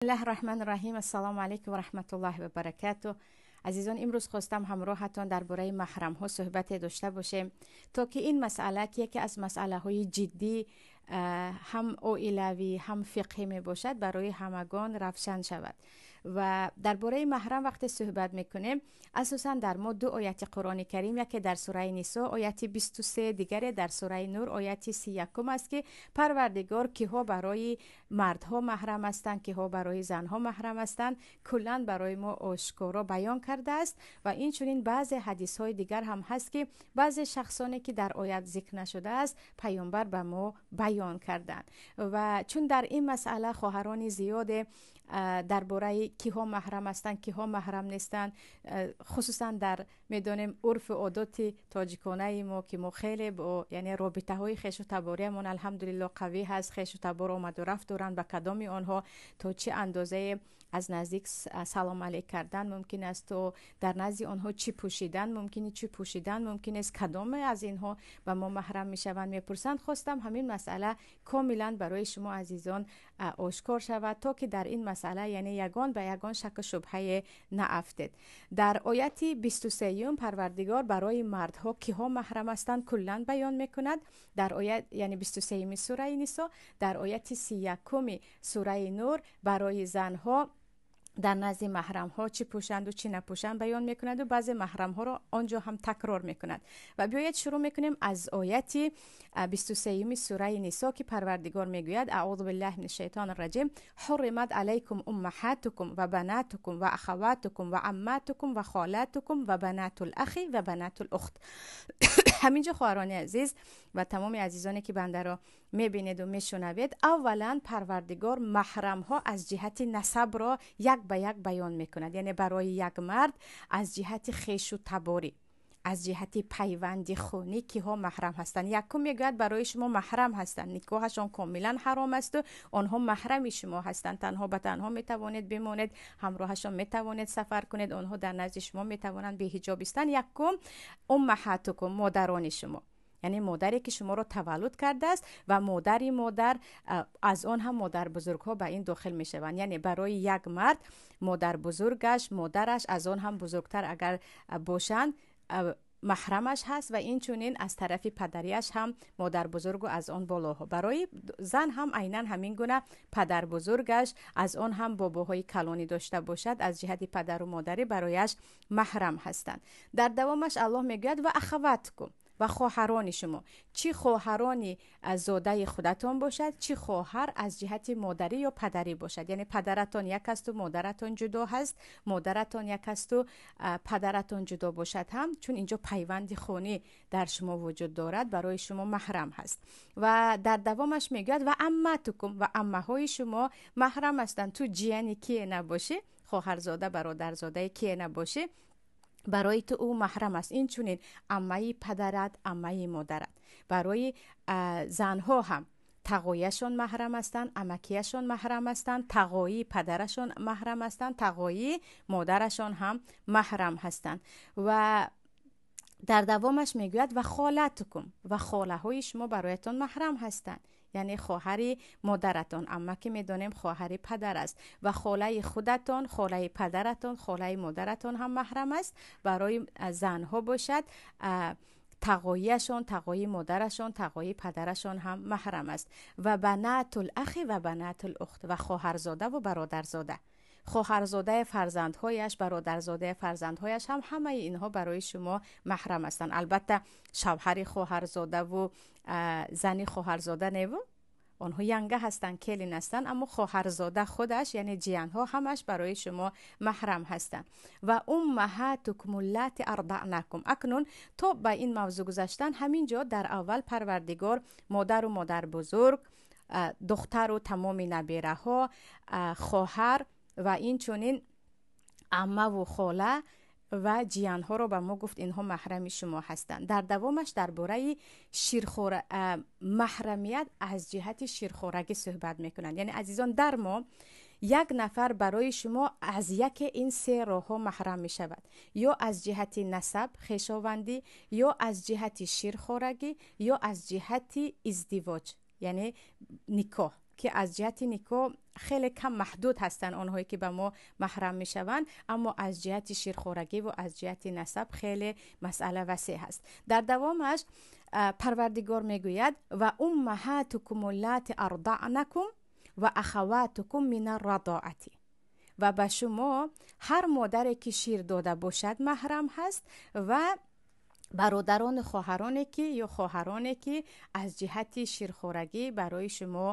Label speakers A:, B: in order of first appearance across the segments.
A: الله الرحمن الرحیم. السلام علیکم و رحمت الله و برکاته. عزیزان، امروز خواستم همراهتان درباره محرم ها صحبت داشته باشیم تا که این مسئله که یکی از مسئله های جدی هم عائلوی هم فقهی می باشد برای همگان روشن شود. و درباره محرم وقتی صحبت میکنیم، اساسا در ما دو آیت قرآن کریم، یکی در سوره نساء آیت 23، دیگری در سوره نور آیت 31 است که پروردگار کیها برای مردها محرم هستند، کیها برای زنها محرم هستند، کلا برای ما آشکارا بیان کرده است. و این چنین بعض حدیث های دیگر هم هست که بعض شخصانی که در آیت ذکر نشده است پیامبر به ما بیان کردند. و چون در این مسئله خواهران زیاد درباره کیها محرم هستند، کیها محرم نیستند، خصوصا در میدونیم عرف عادات تاجیکانه ما که ما خیلی با یعنی رابطه های خویش و تباری الحمدلله قوی هست، خویش و تبار آمد و رفت دارند، به کدام آنها تا چه اندازه از نزدیک سلام علیک کردن ممکن است و در نزد آنها چی پوشیدن ممکنه، چی پوشیدن ممکن است، کدام از اینها به ما محرم میشوند میپرسند. خواستم همین مسئله کاملا برای شما عزیزان آشکار شود تا که در این مسئله یعنی یگان به یگان شک و شبهه نافتید. در آیت 23 پروردگار برای مردها کیها محرم هستند کلا بیان میکند. در آیت یعنی 23 سوره نساء، در آیت 31 سوره نور برای زنها در نزد محرم ها چی پوشند و چی نپوشند بیان میکند و بعضی محرم ها را آنجا هم تکرار میکند. و بیاید شروع میکنیم از آیت 23 سوره نساء که پروردگار میگوید: اعوذ بالله من الشیطان الرجیم، حرمت علیکم امهاتکم و بناتکم و اخواتکم و عماتکم و خالاتکم و بنات الاخ و بنات الاخت. همینجا خواهران عزیز و تمام عزیزانی که بنده را میبینید و میشنوید، اولا پروردگار محرم ها از جهت نسب را یک به یک بیان میکند. یعنی برای یک مرد از جهت خویش و تباری، از جهت پیوند خونی کیها محرم هستند. یکم میگوید برای شما محرم هستند، نکاحشان کاملا حرام است و آنها محرم شما هستند، تنها به تنها میتوانید بمانید، همراهشان میتوانید سفر کنید، آنها در نزد شما میتوانند بی حجاب ایستند. یکم امهاتکم، مادران شما، یعنی مادری که شما را تولد کرده است و مادری مادر، از آن هم مادر بزرگ ها به این داخل می شوند. یعنی برای یک مرد مادر بزرگش، مادرش، از آن هم بزرگتر اگر باشند محرمش هست و این چونین از طرف پدریش هم مادر بزرگ و از آن بالاها. برای زن هم عینا همین گونه پدر بزرگش، از آن هم باباهای کلانی داشته باشد، از جهت پدر و مادری برایش محرم هستند. در دوامش الله میگوید و اخواتکم، و خواهران شما، چی خواهرانی از زاده خودتان باشد، چی خواهر از جهت مادری یا پدری باشد. یعنی پدرتان یک است و مادرتان جدا هست، مادرتان یک است و پدرتان جدا باشد هم، چون اینجا پیوند خونی در شما وجود دارد برای شما محرم هست. و در دوامش میگوید و عمتکم، و عمه های شما محرم هستند. تو جیانی کیه نباشی، خواهرزاده برادرزاده کیه نباشی، برای تو او محرم است. این چونین عمه پدرت، عمه مادرت. برای زنها هم تقایشان محرم هستند، عمکیشان محرم هستند، تقایی پدرشان محرم هستند، تقایی مادرشان هم محرم هستند. و در دوامش میگوید و خالتکم، و خاله های شما برایتان محرم هستند، یعنی خواهر مادرتان، اما که میدانیم خواهر پدر است، و خاله خودتان، خاله پدرتان، خاله مادرتان هم محرم است. برای زنها باشد تقایشان، تقای مادرشان، تقای پدرشان هم محرم است. و بنات الاخ و بنات الاخت، و خواهرزاده و برادرزاده، خواهرزاده فرزندهایش، برادرزاده فرزندهایش هم، همه اینها برای شما محرم هستند. البته شوهر خواهرزاده و زن خواهرزاده نه، آنها ینگه هستند، کلین هستند، اما خواهرزاده خودش یعنی جیانها همش برای شما محرم هستند. و امهاتکم اللاتی ارضعنکم. اکنون تا به این موضوع گذشتن، همینجا در اول پروردگار مادر و مادر بزرگ، دختر و تمام نبیره ها، خواهر و این چونین عمه و خاله و جیانها رو به ما گفت اینها محرم شما هستند. در دوامش درباره شیرخوره محرمیت از جهت شیرخوارگی صحبت میکنند. یعنی عزیزان در ما یک نفر برای شما از یک این سه راه ها محرم می شود، یا از جهت نسب خویشاوندی، یا از جهت شیرخوارگی، یا از جهت ازدواج یعنی نکاح. ки аз ҷиҳати никоҳ хеле кам маҳдуд ҳастанд онҳое ки ба мо маҳрам мешаванд, аммо аз ҷиҳати ширхорагӣ ва аз ҷиҳати насаб хеле масъала васеъ ҳаст. Дар давомаш Парвардигор мегӯяд: ва уммаҳатукум аллати ардаънакум ва ахаватукум мина радоати. Ва ба шумо ҳар модаре ки шир дода бошад маҳрам ҳаст ва бародарону хоҳароне ки ё хоҳароне ки аз ҷиҳати ширхорагӣ барои шумо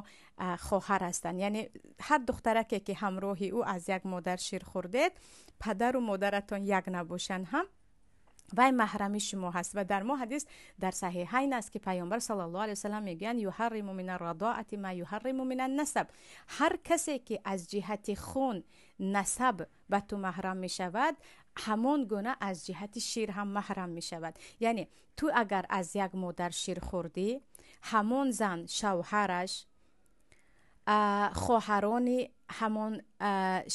A: хоҳар ҳастанд. Яъне ҳар духтараке ки ҳамроҳи ӯ аз як модар шир хӯрдед, падару модаратон як набошанд ҳам, вай маҳрами шумо ҳаст. Ва дар мо ҳадис дар Саҳиҳайн аст, ки Паёмбар саллаллоҳу алайҳи васаллам мегӯянд: юҳарриму мина радоати ма юҳарриму мина насаб. Ҳар касе ки аз ҷиҳати хун, насаб ба ту маҳрам мешавад, ҳамон гуна аз ҷиҳати шир ҳам маҳрам мешавад. Яъне ту агар аз як модар шир хӯрдӣ, ҳамон зан, шавҳараш, хоҳарони ҳамон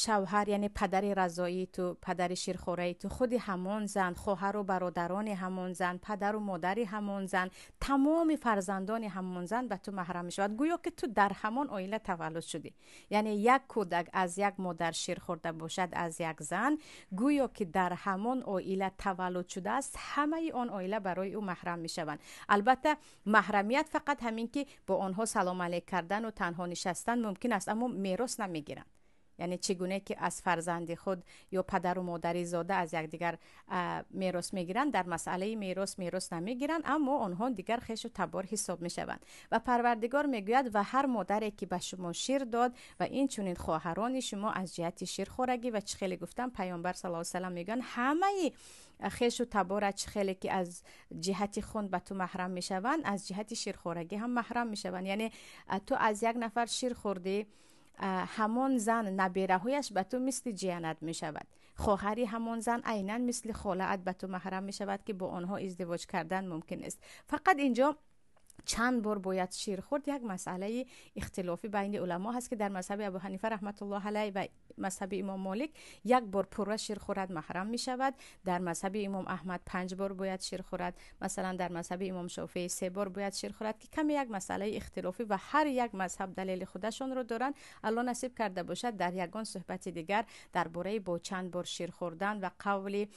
A: шавҳар, яъне падари разоии ту, падари ширхораи ту, худи ҳамон зан, хоҳару бародарони ҳамон зан, падару модари ҳамон зан, тамоми фарзандони ҳамон зан ба ту маҳрам мешавад, гӯё ки ту дар ҳамон оила таваллуд шудӣ. Яъне як кӯдак аз як модар шир хӯрда бошад, аз як зан, гӯё ки дар ҳамон оила таваллуд шудааст, ҳамаи он оила барои ӯ маҳрам мешаванд. Албатта, маҳрамият фақат ҳамин ки бо онҳо салом алейк кардану танҳо нишастан мумкин аст, аммо мерос намегиранд. Яъне чӣ гуне ки аз фарзанди худ ё падару модари зода аз якдигар мерос мегиранд, дар масъалаи мерос мерос намегиранд, аммо онҳо дигар хешу табор ҳисоб мешаванд. Ва Парвардигор мегӯяд: ва ҳар модаре ки ба шумо шир дод ва инчунин хоҳарони шумо аз ҷиҳати ширхорагӣ. Ва чӣ хеле гуфтам, Паёмбар саллаллоҳу алайҳи васаллам мегӯянд: ҳамаи хешу табора чӣ хеле ки аз ҷиҳати хун ба ту маҳрам мешаванд, аз ҷиҳати ширхорагӣ ҳам маҳрам мешаванд. Яъне ту аз як нафар шир хӯрдӣ, ҳамон зан набераҳояш ба ту мисли ҷиянат мешавад, хоҳари ҳамон зан айнан мисли холаат ба ту маҳрам мешавад, ки бо онҳо издивоҷ кардан мумкин нест. Фақат инҷо чанд бор бояд шир хӯрд, як масъалаи ихтилофӣ байни уламо ҳаст, ки дар мазҳаби Абу Ҳанифа раҳматуллоҳ алайҳ ва мазҳаби Имом Молик як бор пурра шир хӯрад, маҳрам мешавад. Дар мазҳаби Имом Аҳмад 5 бор бояд шир хӯрад. Масалан, дар мазҳаби Имом Шофеӣ 3 бор бояд шир хӯрад, ки каме як масъалаи ихтилофӣ ва ҳар як мазҳаб далели худашонро доранд. Аллоҳ насиб карда бошад, дар ягон суҳбати дигар дар бораи бо чанд бор шир хӯрдан ва қавли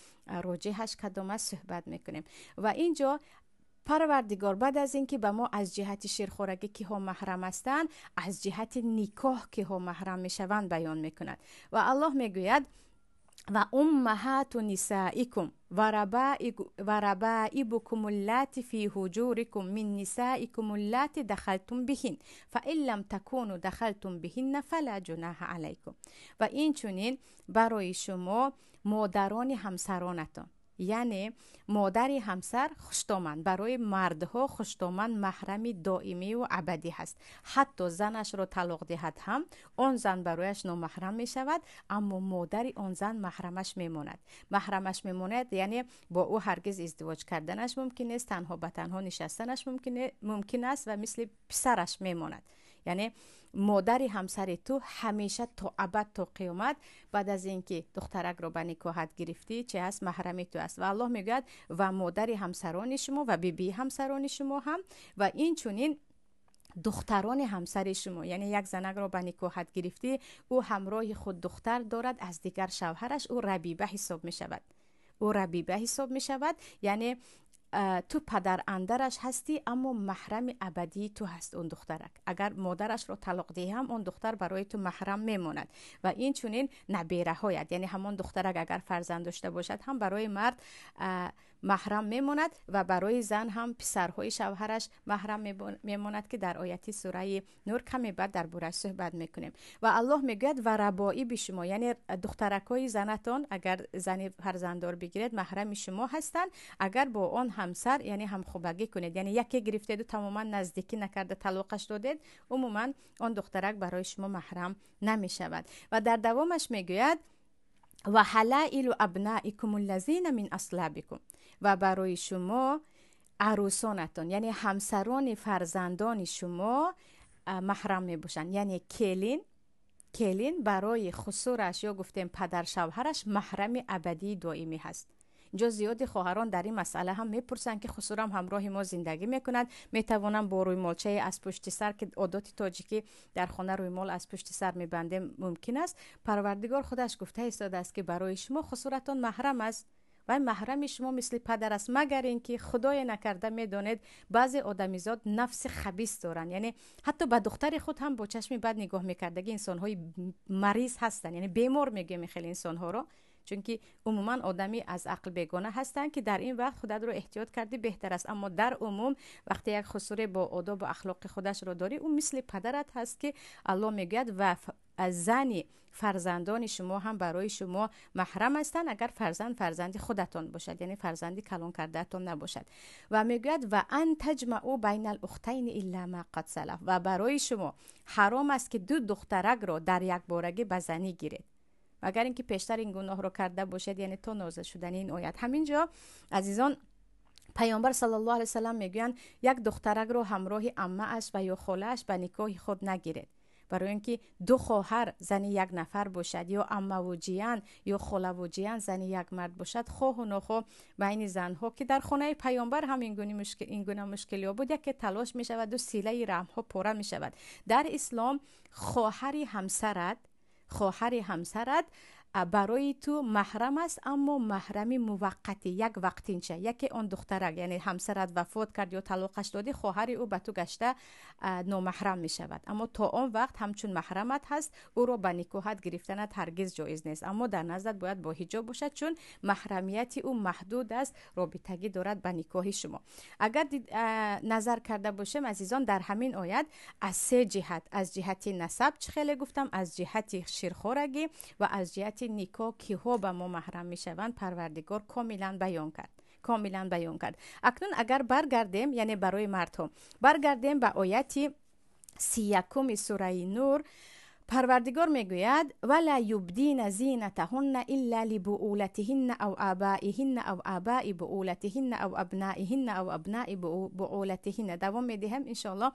A: роҷиҳаш кадом аст суҳбат мекунем. Ва инҷо Парвардигор баъд аз ин ки ба мо аз ҷиҳати ширхорагӣ киҳо маҳрам ҳастанд, аз ҷиҳати никоҳ киҳо маҳрам мешаванд баён мекунад. Ва Аллоҳ мегӯяд: ва уммаҳату нисаикум ва рабаибукум аллати фи ҳуҷурикум мин нисаикум аллати дахалтум биҳин фа ин лам такуну дахалтум биҳинна фала ҷунаҳа алайкум. Ва инчунин барои шумо модарони ҳамсаронатон, яъне модари ҳамсар хуштоман, барои мардҳо хуштоман маҳрами доимию абадӣ ҳаст. Ҳатто занашро талоқ диҳад ҳам, он зан барояш номаҳрам мешавад, аммо модари он зан маҳрамаш мемонад. Маҳрамаш мемонад, яъне бо ӯ ҳаргиз издивоҷ карданаш мумкин нест, танҳо ба танҳо нишастанаш мумкин аст ва мисли писараш мемонад. Яъне модари ҳамсари ту ҳамеша то абад, то қиёмат, баъд аз ин ки духтаракро ба никоҳат гирифтӣ, чи ҳаст, маҳрами ту аст. Ва Аллоҳ мегӯяд: ва модари ҳамсарони шумо ва бибии ҳамсарони шумо ҳам ва инчунин духтарони ҳамсари шумо. Яъне як занакро ба никоҳат гирифтӣ, ӯ ҳамроҳи худ духтар дорад аз дигар шавҳараш, ӯ рабиба ҳисоб мешавад, ӯ рабиба ҳисоб мешавад. Яъне ту падарандараш ҳастӣ, аммо маҳрами абадии ту ҳаст он духтарак. Агар модарашро талоқ диҳӣ ҳам, он духтар барои ту маҳрам мемонад. Ва инчунин набераҳоят, яъне ҳамон духтарак агар фарзанд дошта бошад ҳам, барои мард маҳрам мемонад ва барои зан ҳам писарҳои шавҳараш маҳрам мемонад, ки дар ояти сураи Нур каме баъд дар борааш суҳбат мекунем. Ва Аллоҳ мегӯяд: ва рабоиби шумо, яъне духтаракҳои занатон, агар зани фарзанддор бигиред, маҳрами шумо ҳастанд, агар бо он ҳамсар, яъне ҳамхобагӣ кунед. Яъне яке гирифтеду тамоман наздикӣ накарда талоқаш додед, умуман он духтарак барои шумо маҳрам намешавад. Ва дар давомаш мегӯяд: ва ҳалаилу абнаикум аллазина мин аслабикум. Ва барои шумо арӯсонатон, яъне ҳамсарони фарзандони шумо маҳрам мебошанд. Яъне келин барои хусураш ё гуфтем падаршавҳараш маҳрами абадии доимӣ ҳаст. Инҷо зиёди хоҳарон дар ин масъала ҳам мепурсанд, ки хусурам ҳамроҳи мо зиндагӣ мекунад, метавонам бо рӯймолчае аз пушти сар, ки одоти тоҷикӣ дар хона рӯймол аз пушти сар мебандем, мумкин аст? Парвардигор худаш гуфта истодааст, ки барои шумо хусуратон маҳрам аст вай маҳрами шумо мисли падар аст, магар ин ки худое накарда, медонед, баъзе одамизод нафси хабис доранд, яъне ҳатто ба духтари худ ҳам бо чашми бад нигоҳ мекардаги инсонҳои мариз ҳастанд, яъне бемор мегӯем хеле инсонҳоро, чунки умуман одамӣ аз ақл бегона ҳастанд, ки дар ин вақт худатро эҳтиёт кардӣ беҳтар аст. Аммо дар умум вақте як хусуре бо одобу ахлоқи худашро дорӣ, ӯ мисли падарат ҳаст, ки Аллоҳ мегӯяд: ва зани фарзандони шумо ҳам барои шумо маҳрам ҳастанд, агар фарзанд фарзанди худатон бошад, яъне фарзанди калон кардаатон набошад. Ва мегӯяд: ва ан таҷмаъу байна лухтайни илла ма қад салаф. Ва барои шумо ҳаром аст, ки ду духтаракро дар якборагӣ ба занӣ гиред, магар ин ки пештар ин гуноҳро карда бошед, яъне то нозил шудани ин оят. Ҳамин ҷо, азизон, Паёмбар саллаллоҳу алайҳи васаллам мегӯянд: як духтаракро ҳамроҳи аммааш ва ё холааш ба никоҳи худ нагиред, барои ин ки ду хоҳар зани як нафар бошад, ё аммаву ҷиян, ё холаву ҷиян зани як мард бошад, хоҳу нохоҳ байни занҳо, ки дар хонаи Паёмбар ҳам ин гуна мушкилиҳо буд, яке талош мешаваду силаи раҳмҳо пора мешавад. Дар ислом хоҳари ҳамсарат барои ту маҳрам аст, аммо маҳрами муваққатӣ, як вақтинча. Яке он духтарак, яъне ҳамсарат вафот кард ё талоқаш додӣ, хоҳари ӯ ба ту гашта номаҳрам мешавад, аммо то он вақт ҳамчун маҳрамат ҳаст. Ӯро ба никоҳат гирифтанат ҳаргиз ҷоиз нест, аммо дар наздат бояд бо ҳиҷоб бошад, чун маҳрамияти ӯ маҳдуд аст, робитагӣ дорад ба никоҳи шумо. Агар назар карда бошем, азизон, дар ҳамин оят аз се ҷиҳат: аз ҷиҳати насаб, чӣ хеле гуфтам, аз ҷиҳати ширхорагӣ ва аз ҷиҳати никоҳ, киҳо ба мо маҳрам мешаванд, Парвардигор комилан баён кард, комилан баён кард. Акнун агар баргардем, яъне барои мардҳо баргардем, ба ояти 31-уми сураи Нур, Парвардигор мегӯяд: вала юбдина зинатаҳунна илла либуулатиҳинна ав абаиҳинна ав абаи буулатиҳинна ав абнаиҳинна ав абнаи буулатиҳинна. Давом медиҳем, иншоалло.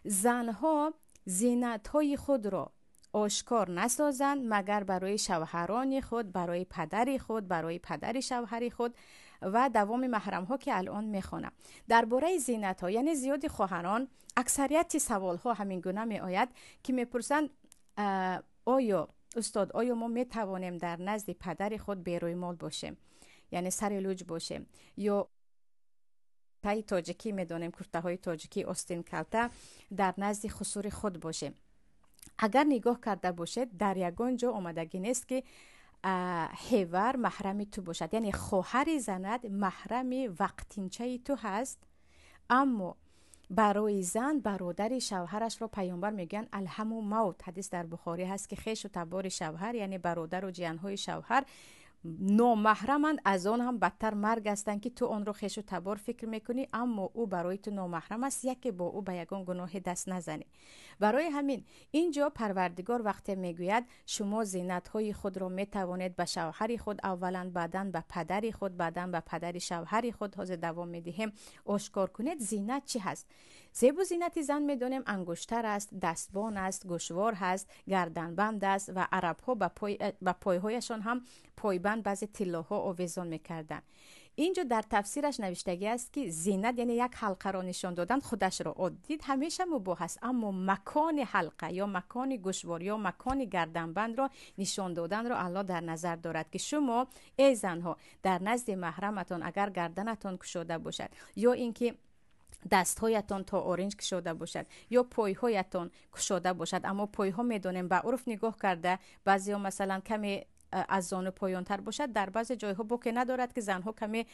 A: Занҳо зинатҳои худро ошкор насозанд, магар барои шавҳарони худ, барои падари худ, барои падари шавҳари худ ва давоми маҳрамҳо, ки алон мехонам. Дар бораи зинатҳо, яъне зиёди хоҳарон, аксарияти саволҳо ҳамин гуна меояд, ки мепурсанд: оё устод, оё мо метавонем дар назди падари худ берӯймол бошем, яъне сари луҷ бошем, ё таи тоҷикӣ медонем, куртаҳои тоҷикӣ остин калта, дар назди хусури худ бошем? Агар нигоҳ карда бошед, дар ягон ҷо омадагӣ нест, ки ҳевар маҳрами ту бошад, яъне хоҳари занат маҳрами вақтинчаи ту ҳаст. Аммо барои зан бародари шавҳарашро Паёмбар мегӯянд: алҳаму мавт. Ҳадис дар Бухорӣ ҳаст, ки хешу табори шавҳар, яъне бародару ҷиянҳои шавҳар, номаҳраманд, аз он ҳам бадтар марг ҳастанд, ки ту онро хешу табор фикр мекунӣ, аммо ӯ барои ту номаҳрам аст, яке бо ӯ ба ягон гуноҳе даст назанӣ. Барои ҳамин ин ҷо Парвардигор вақте мегӯяд: шумо зинатҳои худро метавонед ба шавҳари худ аввалан, баъдан ба падари худ, баъдан ба падари шавҳари худ, ҳозир давом медиҳем, ошкор кунед. Зинат чӣ ҳаст? Зебу зинати зан, медонем, ангуштар аст, дастбон аст, гӯшвор ҳаст, гарданбанд аст ва арабҳо ба пойҳояшон ҳам пойбанд, баъзе тиллоҳо овезон мекарданд. Ин ҷо дар тафсираш навиштагӣ аст, ки зинат, яъне як ҳалқаро нишон додан худашро оддӣ ҳамеша мубоҳ аст, аммо макони ҳалқа ё макони гӯшвор ё макони гарданбандро нишон доданро Аллоҳ дар назар дорад, ки шумо, эй занҳо, дар назди маҳраматон агар гарданатон кушода бошад, ё ин ки дастҳоятон то оринҷ кушода бошад, ё пойҳоятон кушода бошад. Аммо пойҳо, медонем, ба урф нигоҳ карда, баъзеҳо, масалан, каме аз зону поёнтар бошад, дар баъзе ҷойҳо боке надорад, ки занҳо каме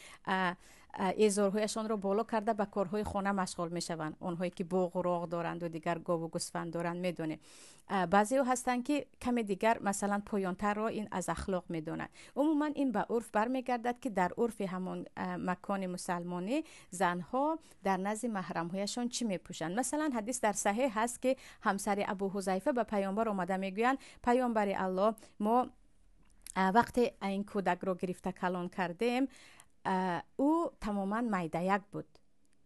A: эзорҳояшонро боло карда ба корҳои хона машғул мешаванд. Онҳое ки боғу роғ доранду дигар гову гӯсфанд доранд, медонем, баъзеҳо ҳастанд, ки каме дигар, масалан, поёнтарро ин аз ахлоқ медонанд. Умуман ин ба урф бармегардад, ки дар урфи ҳамон макони мусалмонӣ занҳо дар назди маҳрамҳояшон чӣ мепӯшанд. Масалан, ҳадис дар саҳеҳ ҳаст, ки ҳамсари Абу Ҳузайфа ба Паёмбар омада мегӯянд: Паёмбари Аллоҳ, мо вақте ин кӯдакро гирифта калон кардем, ӯ тамоман майдаяк буд,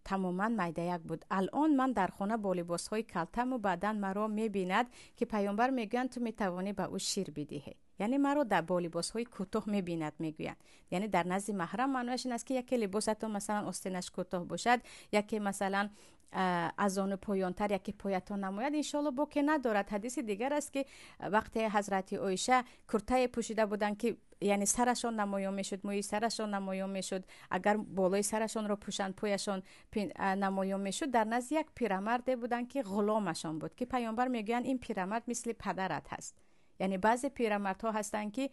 A: тамоман майдаяк буд. Алон ман дар хона бо либосҳои калтаму баъдан маро мебинад, ки Паёмбар мегӯянд: ту метавонӣ ба ӯ шир бидиҳӣ. Яъне маро бо либосҳои кӯтоҳ мебинад, мегӯянд. Яъне дар назди маҳрам маънояш ин аст, ки яке либосатон, масалан, остинаш кӯтоҳ бошад, яке, масалан, аз ону поёнтар, яке поятон намояд, иншоалло, боке надорад. Ҳадиси дигар аст, ки вақте ҳазрати Оиша куртае пӯшида буданд, ки яъне сарашон намоён мешуд, мӯи сарашон намоён мешуд, агар болои сарашонро пӯшанд, пояшон намоён мешуд, дар назди як пирамарде буданд, ки ғуломашон буд, ки паёмбар мегӯянд: «Ин пирамард мисли падарат ҳаст». Яъне баъзе пирамардҳо ҳастанд, ки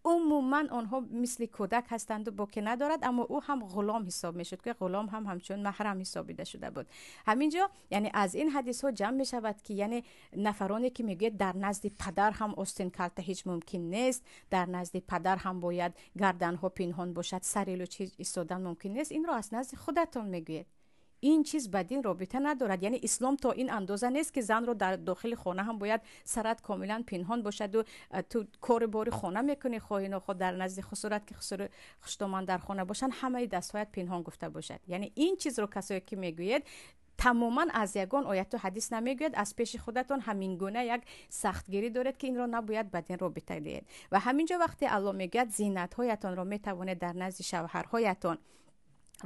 A: умуман онҳо мисли кӯдак ҳастанду боке надорад, аммо ӯ ҳам ғулом ҳисоб мешуд, ки ғулом ҳам ҳамчун маҳрам ҳисобида шуда буд. Ҳамин ҷо, яъне, аз ин ҳадисҳо ҷамъ мешавад, ки яъне нафароне ки мегӯяд, дар назди падар ҳам остин калта ҳеҷ мумкин нест, дар назди падар ҳам бояд гарданҳо пинҳон бошад, сари луч ҳеҷ истодан мумкин нест, инро аз назди худатон мегӯед. Ин чиз ба дин робита надорад. Яъне ислом то ин андоза нест, ки занро дар дохили хона ҳам бояд сарат комилан пинҳон бошаду ту кори бори хона мекунӣ, хоҳӣ нохоҳ, дар назди хусурат, ки хусури хуштоман дар хона бошанд, ҳамаи дастҳоят пинҳон гуфта бошад. Яъне ин чизро касое ки мегӯед, тамоман аз ягон ояту ҳадис намегӯяд, аз пеши худатон ҳамин гуна як сахтгирӣ доред, ки инро набояд ба дин робита диҳед. Ва ҳамин ҷо вақте Аллоҳ мегӯяд, зинатҳоятонро метавонед дар назди шавҳарҳоятон,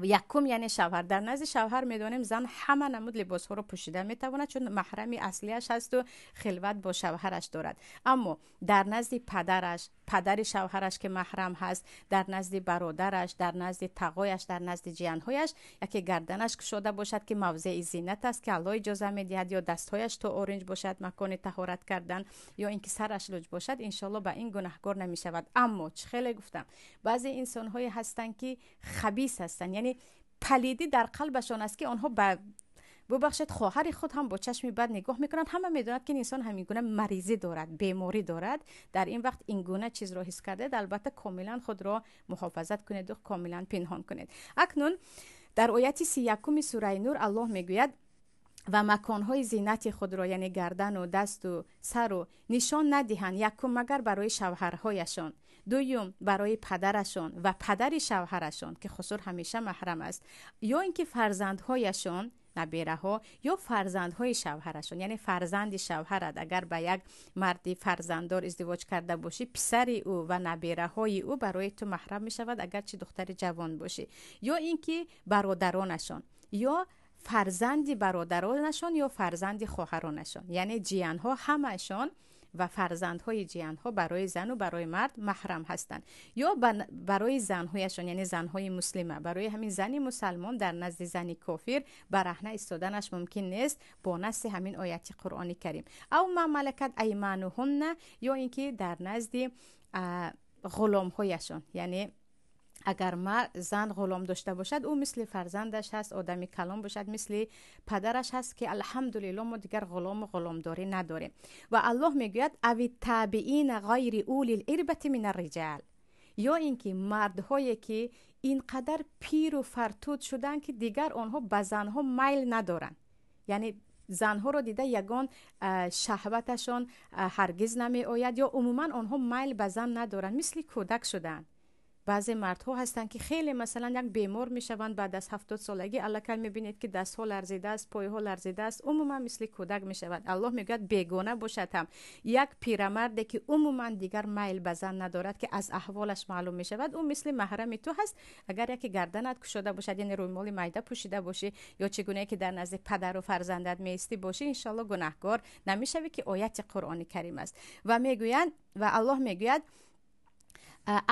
A: якум, яъне шавҳар, дар назди шавҳар, медонем, зан ҳама намуд либосҳоро пӯшида метавонад, чун маҳрами аслияш ҳасту хилват бо шавҳараш дорад. Аммо дар назди падараш, падари шавҳараш, ки маҳрам ҳаст, дар назди бародараш, дар назди тағояш, дар назди ҷиянҳояш, яке гарданаш кушода бошад, ки мавзеи зинат аст, ки Аллоҳ иҷоза медиҳад, ё дастҳояш то оринҷ бошад, макони таҳорат кардан, ё ин ки сараш луҷ бошад, иншоалло, ба ин гунаҳкор намешавад. Аммо чӣ хеле гуфтам, баъзе инсонҳое ҳастанд, ки хабис ҳастанд, яъне палидӣ дар қалбашон аст, ки онҳо ба, бубахшед, хоҳари худ ҳам бо чашми бад нигоҳ мекунанд. Ҳама медонад, ки инсон ҳамин гуна маризӣ дорад, беморӣ дорад. Дар ин вақт ин гуна чизро ҳис кардед, албатта, комилан худро муҳофазат кунеду комилан пинҳон кунед. Акнун дар ояти 31-уми сураи Нур Аллоҳ мегӯяд: ва маконҳои зинати худро, яъне гардану дасту сару, нишон надиҳанд, якум, магар барои шавҳарҳояшон, дуюм, барои падарашон ва падари шавҳарашон, ки хусур ҳамеша маҳрам аст, ё ин ки фарзандҳояшон, набераҳо, ё фарзандҳои шавҳарашон. Яъне фарзанди шавҳарат, агар ба як марди фарзанддор издивоҷ карда бошӣ, писари ӯ ва набераҳои ӯ барои ту маҳрам мешавад, агарчи духтари ҷавон бошӣ, ё ин ки бародаронашон, ё фарзанди бародаронашон, ё фарзанди хоҳаронашон. Яъне ҷиянҳо ҳамаашон ва фарзандҳои ҷиянҳо барои зану барои мард маҳрам ҳастанд, ё барои занҳояшон, яъне занҳои муслима. Барои ҳамин зани мусалмон дар назди зани кофир бараҳна истоданаш мумкин нест, бо насси ҳамин ояти Қуръони Карим. أو ما ملكت أيمانهن, ё ин ки дар назди ғуломҳояшон. Яъне агар зан ғулом дошта бошад, ӯ мисли фарзандаш ҳаст, одами калон бошад, мисли падараш ҳаст, ки, алҳамдулилло, мо дигар ғулому ғуломдорӣ надорем. Ва Аллоҳ мегӯяд: أو التابعين غير أولي الإربة من الرجال, ё ин ки мардҳое ки ин қадар пиру фартуд шуданд, ки дигар онҳо ба занҳо майл надоранд, яъне занҳоро дида ягон шаҳваташон ҳаргиз намеояд, ё умуман онҳо майл ба зан надоранд, мисли кӯдак шуданд. Баъзе мардҳо ҳастанд, ки хеле, масалан, як бемор мешаванд баъд аз 70 солагӣ, аллакай мебинед, ки дастҳо ларзидааст, пойҳо ларзидааст, умуман мисли кӯдак мешавад. Аллоҳ мегӯяд, бегона бошад ҳам, як пирамарде ки умуман дигар майл ба зан надорад, ки аз аҳволаш маълум мешавад, ӯ мисли маҳрами ту ҳаст. Агар яке гарданат кушода бошад, яъне рӯймоли майда пӯшида бошӣ, ё чӣ гунае ки дар назди падару фарзандат меистӣ бошӣ, иншоалло, гунаҳкор намешавӣ, ки ояти Қуръони Карим аст. Ва мегӯянд, ва Аллоҳ мегӯяд: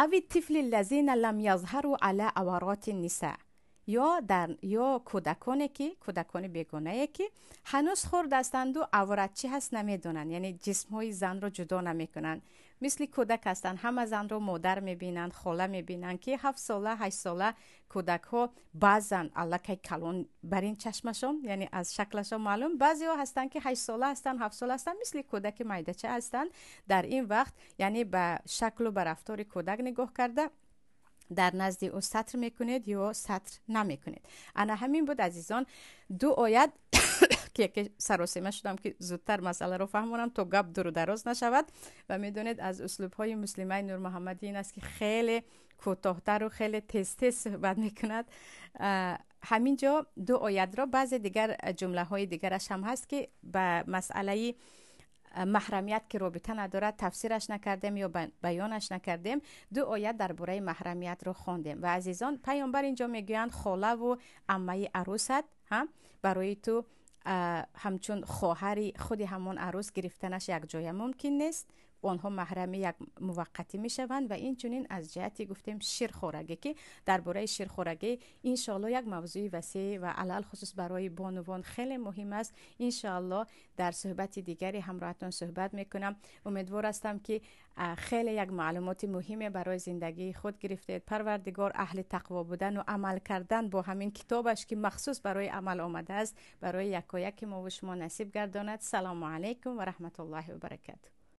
A: أو الطفل الذين لم يظهروا على عورات النساء, ё дар ё кӯдаконе ки, кӯдакони бегонае ки ҳанӯз хурд ҳастанду аврат чӣ ҳаст намедонанд, яъне ҷисмҳои занро ҷудо намекунанд, мисли кӯдак ҳастанд, ҳама занро модар мебинанд, хола мебинанд, ки 7 сола, 8 сола кӯдакҳо баъзан аллакай калон бар ин чашмашон, яъне аз шаклашон маълум. Баъзеҳо ҳастанд, ки 8 сола ҳастанд, 7 сола ҳастанд, мисли кӯдаки майдача ҳастанд. Дар ин вақт, яъне, ба шаклу ба рафтори кӯдак нигоҳ карда, дар назди ӯ сатр мекунед ё сатр намекунед. Ана ҳамин буд, азизон, ду оят, ки яке саросема шудам, ки зудтар масъаларо фаҳмонам, то гап дуру дароз нашавад. Ва медонед, аз услубҳои муслимаи Нурмуҳаммадӣ ин аст, ки хеле кӯтоҳтару хеле тез-тез суҳбат мекунад. Ҳамин ҷо ду оятро, баъзе дигар ҷумлаҳои дигараш ҳам ҳаст, ки ба масъалаи Маҳрамият ки робита надорад, тафсираш накардем ё баёнаш накардем. Ду оят дар бораи маҳрамиятро хондем. Ва азизон, паёмбар инҷо мегӯянд: холаву аммаи арӯсат барои ту ҳамчун хоҳари худи ҳамон арӯс гирифтанаш якҷоя мумкин нест. Онҳо маҳрами як муваққатӣ мешаванд. Ва инчунин аз ҷиҳати гуфтем ширхорагӣ, ки дар бораи ширхорагӣ иншоалло як мавзӯи васеъ ва алалхусус барои бонувон хеле муҳим аст. Иншоалло дар суҳбати дигаре ҳамроҳатон суҳбат мекунам. Умедвор ҳастам, ки хеле як маълумоти муҳиме барои зиндагии худ гирифтед. Парвардигор аҳли тақво будан ва амал кардан бо ҳамин китобаш, ки махсус барои амал омадааст, барои якояки мову шумо насиб гардонад. Салому алайкум ва раҳматуллоҳи ва баракату.